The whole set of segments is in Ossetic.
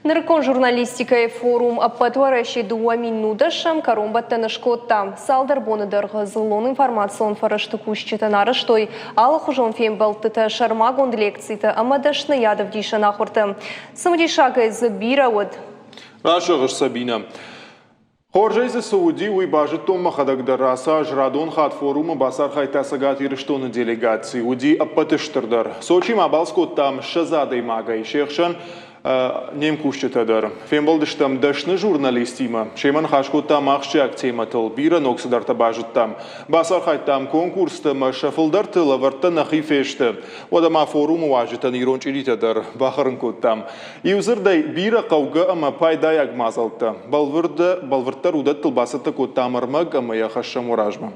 Нырыккон журналистикӕйы форум ӕппӕт Уӕрӕсе 2019-ӕм кӕронбӕттӕн скодта. Цалдӕр боны дӕргъы дзыллон информацион фӕрӕзты кусджытӕн арӕзтой алыхуызон фембӕлдтытӕ, сӕрмагонд лекцитӕ ӕмӕ дӕсныйад ӕвдисӕн ахуыртӕ. Цымыдисагӕй дзы бирӕ уыд. Рӕсугъд Сабинӕ. Хорзӕй дзы цы уыди, уый базыдтон мӕхӕдӕг дӕр. Ацы аз радон хатт форумы бацархайдта Цӕгат Ирыстоны делегаци. Уыди ӕппӕты стырдӕр. Сочимӕ абалц кодтам 20 адӕймагӕй, се хсӕн не мкусджытӕ дӕр. Фембӕлдыстӕм дӕсны журналистимӕ. Семӕ ныхас кодтам ахсджиаг темӕтыл, бирӕ ног цыдӕртӕ базыдтам. Бацархайдтам конкурсты ӕмӕ сӕ фылдӕрты лӕвӕрттӕ нӕхи фесты. Уӕдӕ ма форумы уазджытӕн ирон чъиритӕ дӕр бахӕрын кодтам. Иу дзырдӕй, бирӕ хъӕугӕ ӕмӕ пайдайаг мадзӕлттӕ. Бӕлвырд, бӕлвырддӕр уыдӕттыл бацӕттӕ кодтам ӕрмӕг ӕмӕ йӕ хӕссӕм уӕ размӕ.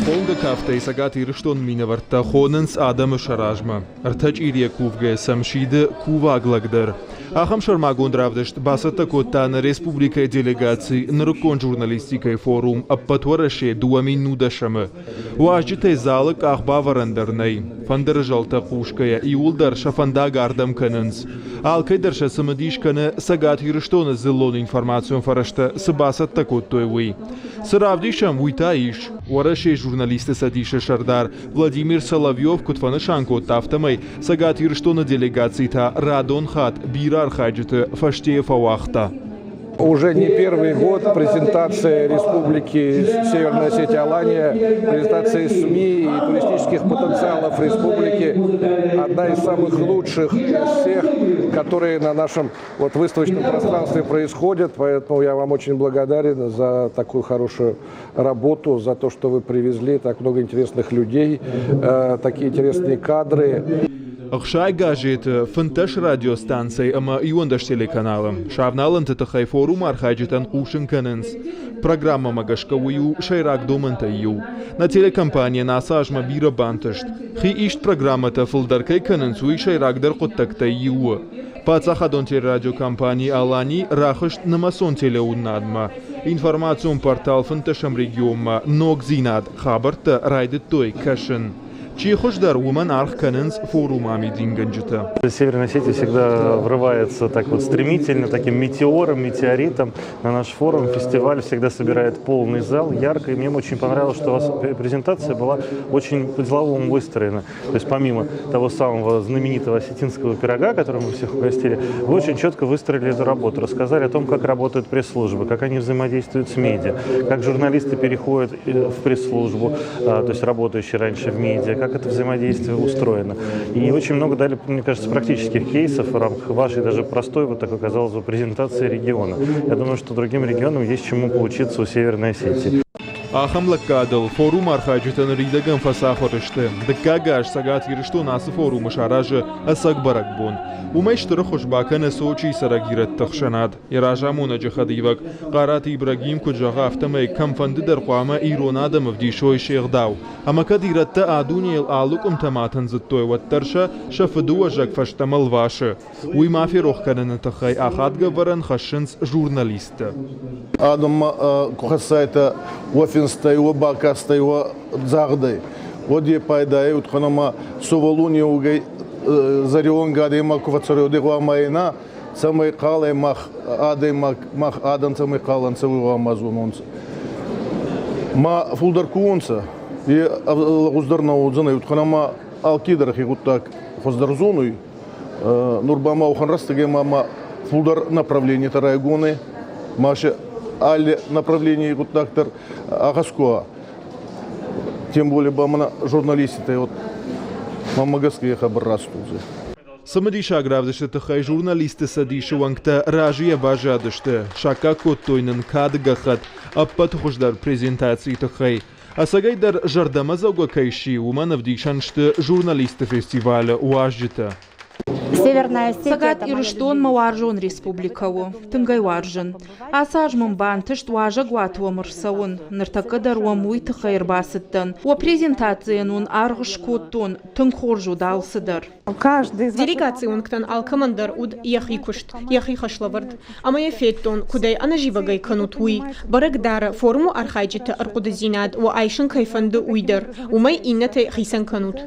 Хонгӕ кафтӕй Цӕгат Ирыстоны минӕвӕрттӕ хонынц адӕмы сӕ размӕ. Ӕртӕ чъирийӕ кувгӕйӕ сӕм сиды кувӕг лӕг дӕр. Ахӕм сӕрмагонд равдыст бацӕттӕ кодта нӕ республикӕйы делегаци нырыккон журналистикӕйы форум Ӕппӕт Уӕрӕсе 2010-ы. Уазджытӕй залы къахбавӕрӕн дӕр нӕй. Фӕндыры зӕлтӕ хъусгӕйӕ иууылдӕр сӕ фӕндаг ардӕм кӕнынц. Алкӕй дӕр сӕ цымыдис кӕны Цӕгат Ирыстоны дзыллон информацион фӕрӕзтӕ цы бацӕттӕ кодтой, уый. Цы равдисӕм, уый та ис. Уӕрӕсейы журналистты цӕдисы сӕрдар Владимир Соловьев куыд фӕнысан кодта, афтӕмӕй Цӕгат Ирыстоны делегаци та радон хатт бирӕ архайджыты фӕстейы фӕуагъта. Уже не первый год презентация Республики Северная Осетия-Алания, презентация СМИ и туристических потенциалов республики одна из самых лучших из всех, которые на нашем вот выставочном пространстве происходят. Поэтому я вам очень благодарен за такую хорошую работу, за то, что вы привезли так много интересных людей, такие интересные кадры. Ӕхсай газеты, 15 радиостанцӕйы ӕмӕ 11 телеканалы сӕвналӕнты тыххӕй форумы архайджытӕн хъусын кӕнынц. Программӕмӕ гӕсгӕ уый у сӕйраг домӕнтӕй иу. Нӕ телекомпанийӕн ацы азмӕ бирӕ бантыст. Хи ист программӕтӕ фылдӕр кӕй кӕнынц, уый сӕйрагдӕр хъуыддӕгтӕй иу у. Паддзахадон телерадиокомпани «Алани» рахызт нымӕцон телеуынынадмӕ. Информацион портал фынддӕсӕм регионмӕ ногдзинад хабӕрттӕ райдыдтой кӕсын. Чи хуыздӕр, уымӕн аргъ кӕнынц форумы амидингӕнджытӕ. Северная Осетия всегда врывается так вот стремительно, таким метеором, метеоритом на наш форум. Фестиваль всегда собирает полный зал, ярко. И мне очень понравилось, что у вас презентация была очень по-деловому выстроена. То есть помимо того самого знаменитого осетинского пирога, которым мы всех угостили, вы очень четко выстроили эту работу, рассказали о том, как работают пресс-службы, как они взаимодействуют с медиа, как журналисты переходят в пресс-службу, то есть работающие раньше в медиа, как это взаимодействие устроено. И очень много дали, мне кажется, практических кейсов в рамках вашей даже простой, вот такой, казалось бы, презентации региона. Я думаю, что другим регионам есть чему поучиться у Северной Осетии. Ахӕм лӕггадыл форумы архайджытӕ ныридӕгӕн фӕцахуыр сты. Дыккаг аз Цӕгат Ирыстон ацы форумы саразы ӕцӕг бӕрӕгбон. Уымӕй стыр ӕххуыс бакӕны Сочийы цӕрӕг ирӕтты ӕхсӕнад. Йӕ разамонӕджы хӕдивӕг Хъараты Ибрагим куыд зӕгъы, афтӕмӕй кӕмфӕнды дӕр хъуамӕ ирон адӕм ӕвдисой се гъдау. Ӕмӕ кӕд ирӕттӕ а дунейыл алы къуымтӕм атындзыдтой, уӕддӕр сӕ сӕ фыдыуӕзӕг фӕстӕмӕ лвасы. Уый ма ферох кӕныны тыххӕй ахадгӕ ӕвӕрӕн хӕссынц журналисттӕ. Адӕммӕ ку хӕссайтӕ уӕ финстӕй, уӕ бакастӕй, уӕ загъдӕй, уӕд е пайдайӕй утхъан ӕма сувӕллон еугӕй зӕриуӕнгӕ адӕймаг ку фӕццӕруй, гъӕуама ӕна, цӕмӕй хъалӕй мах адӕймаг, мах адӕм цӕмӕй хъал ӕнцӕ, уой гъӕуама зононцӕ. Ма фулдӕр ку уонцӕ, е лӕгъуздӕр нӕ уодзӕнӕй, утхъан ӕма алкедӕр ӕхе гъуддаг хуӕздӕр зонуй. Нур ба ма уӕхӕн рӕстӕги ма ма фулдӕр направленийтӕ райгон ма се алли направлений гъуддаг дӕр агъаз ку уа. Тем более ба мӕнӕ журналиститӕ вот мӕнмӕ гӕсгӕ хабар раст уодзӕй. Цымыдисаг равдысты тыххӕй журналистты цӕдисы уӕнгтӕ разыйӕ баззадысты, саккаг кодтой нын кады гӕххӕтт ӕппӕты хуыздӕр презентацийы тыххӕй. Ӕцӕгӕй дӕр зӕрдӕмӕдзӕугӕ кӕй сси, уымӕн ӕвдисӕн сты журналистты фестивалы уазджытӕ. Цӕгат Ирыстон мӕ уарзон республикӕ у, тынг ӕй уарзын. Ацы аз мын бантыст уазӕгуаты уӕм ӕрцӕуын. Ныртӕккӕ дӕр уӕм уый тыххӕй ӕрбацыдтӕн. Уӕ презентацийӕн уын аргъ скодтон, тынг хорз уыд алцыдӕр. Делегацийы уӕнгтӕн алкӕмӕн дӕр уыд йӕхи куыст, йӕхи хӕслӕвӕрд. Ӕмӕ йӕ федтон, куыд ӕй ӕнӕзивӕгӕй кӕнут, уый. Бӕрӕг дары, форумы архайджыты ӕрхъуыдыдзинад уӕ айсын кӕй фӕнды, уый дӕр. Уымӕй иннӕтӕй хицӕн кӕнут.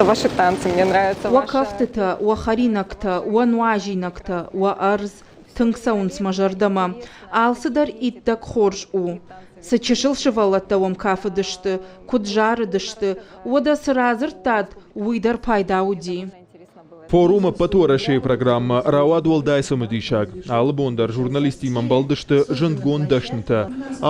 Ваши танцы мне нравятся. Уӕ кӕфтытӕ, уӕ хӕринӕгтӕ, уӕ нуазинӕгтӕ, уӕ ӕрдз тынг цӕуынц мӕ зӕрдӕмӕ. Алцыдӕр иттӕг хорз у. Цы чысыл сывӕллӕттӕ уӕм кафыдысты, куыд зарыдысты, уӕдӕ цы радзырдтат, уый дӕр пайда уыди. Форум ӕппӕт Уӕрӕсейы программӕ рауад уӕлдай цымыдисаг. Алы бон дӕр журналисттимӕ ӕмбӕлдысты зындгонд дӕснытӕ,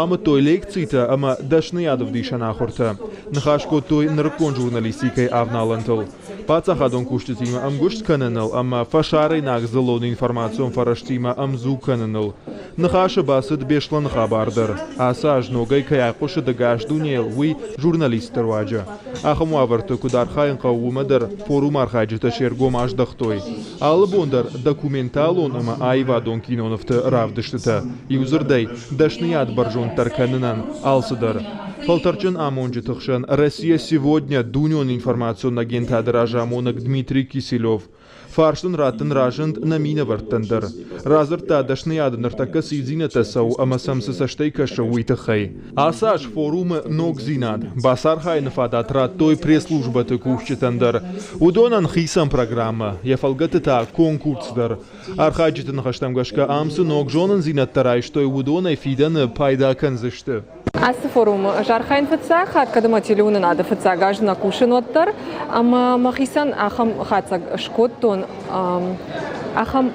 амыдтой лекцитӕ ӕмӕ дӕсныйадӕвдисӕн ахуыртӕ. Ныхас кодтой нырыккон журналистикӕйы авналӕнтыл, паддзахадон кусджытимӕ ӕмгуыст кӕныныл ӕмӕ фӕсарӕйнаг дзыллон информацион фӕрӕзтимӕ ӕмдзу кӕныныл. Ныхасы бацыд Беслӕны хабар дӕр. Ацы аз ногӕй кӕй айхъуысыд ӕгас дунейыл, уый журналистты руаджы. Ахӕм уавӕрты куыд архайын хъӕуы, уымӕ дӕр форумы архайджытӕ се ргом аздӕхтой. Алы бон дӕр документалон ӕмӕ аивадон кинонывты равдыстытӕ. Иудзырдӕй, дӕсныйад бӕрзонддӕр кӕнынӕн алцыдӕр. Фӕлтӕрджын амонджыты хсӕн «Россия сегодня» дунеон информацион агентады разамонӕг Дмитрий Киселев. Фарст ын раттын разынд нӕ минӕвӕрттӕн дӕр. Радзырдта, дӕсныйады ныртӕккӕ цы ивдзинӕдтӕ цӕуы ӕмӕ сӕм цы цӕстӕй кӕсы, уый тыххӕй. Ацы аз форумы ногдзинад бацархайыны фадат радтой пресс-службӕты кусджытӕн дӕр. Уыдонӕн хицӕн программӕ, йӕ фӕлгӕты та конкурс дӕр. Архайджыты ныхӕстӕм гӕсгӕ ам цы ног зонындзинӕдтӕ райстой, уыдонӕй фидӕны пайда кӕндзысты. Ацы форумы ӕз архайын фыццаг хатт, кӕд ӕмӕ телеуынынады фыццаг аз нӕ кусын, уӕддӕр. Ӕмӕ мӕхицӕн ахӕм хатдзӕг скодтон, ахӕм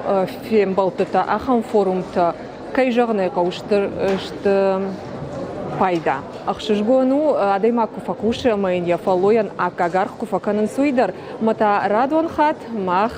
фембӕлдтытӕ, ахӕм форумтӕ, кӕй зӕгъын ӕй хъӕуы, сты пайда. Ӕхсызгон у, адӕймаг куы фӕкусы ӕмӕ йын йӕ фӕллойӕн аккаг аргъ куы фӕкӕнынц, уый дӕр. Ӕмӕ та радон хатт мах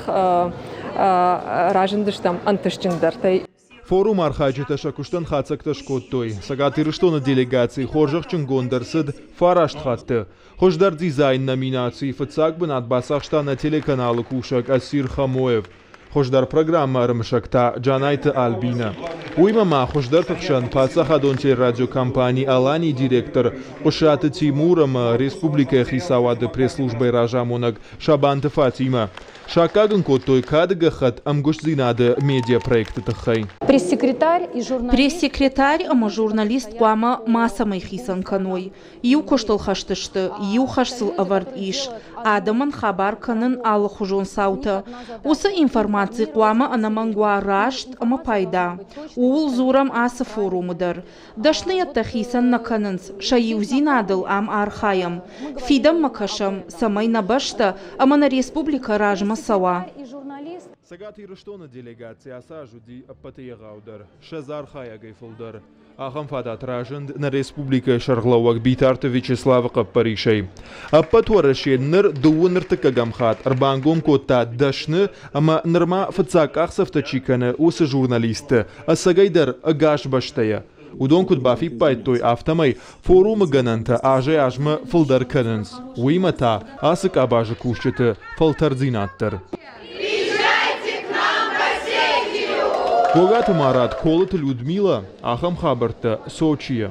разындыстӕм ӕнтыстджындӕртӕй. Форумы архайджытӕ сӕ куыстӕн хатдзӕгтӕ скодтой. Цӕгат Ирыстоны делегаци хорзӕхджынгонд ӕрцыд фараст хатты. Хуыздӕр дизайн номинацийы фыццаг бынат бацахста нӕ телеканалы кусӕг Асир Хамоев. Хуыздӕр программӕ ӕрымысӕг та Джанайты Альбинӕ. Уыимӕ ма хуыздӕрты хсӕн паддзахадон телерадиокомпани «Алани» директор Хъуысаты Тимур ӕмӕ республикӕйы хицауады пресс-службӕйы разамонӕг Сабанты Фатимӕ. Саккаг ын кодтой кады гӕххӕтт ӕмгуыстдзинады медиапроекты тыххӕй. Пресс-секретарь ӕмӕ журналист хъуамӕ мацӕмӕй хицӕн кӕной. Иу куыстыл хӕст сты, иу хӕс сыл ӕвӕрд ис. Адӕмӕн хабар кӕнын алыхуызон цаутӕ. Уыцы информаци хъуамӕ ӕнӕмӕнг уа раст ӕмӕ пайда. Ууыл дзурӕм ацы форумы дӕр. Дӕсныйӕдтӕ хицӕн нӕ кӕнынц, сӕ иудзинадыл ам архайӕм. Фидӕнмӕ кӕсӕм, цӕмӕй нӕ бӕстӕ ӕмӕ нӕ республикӕ размӕ цӕуа. Цӕгат Ирыстоны делегаци ацы аз уыди ӕппӕты егъаудӕр, 20 архайӕгӕй фылдӕр. Ахӕм фадат разынд нӕ республикӕйы сӕргълӕууӕг Битарты Вячеславы хъӕппӕрисӕй. Ӕппӕт Уӕрӕсе ныр дыууын ӕртыккӕгӕм хатт ӕрбангом кодта дӕсны ӕмӕ нырма фыццаг къахдзӕфтӕ чи кӕны, уыцы журналистты, ӕцӕгӕйдӕр ӕгас бӕстӕйӕ. Уыдон куыд бафиппайдтой, афтӕмӕй форумы гӕнӕнтӕ азӕй-азмӕ фылдӕр кӕнынц. Уыимӕ та ацы къабазы кусджыты фӕлтӕрддзинад дӕр. Гогаты Марат, Колыты Людмила, ахӕм хабӕрттӕ Сочийӕ.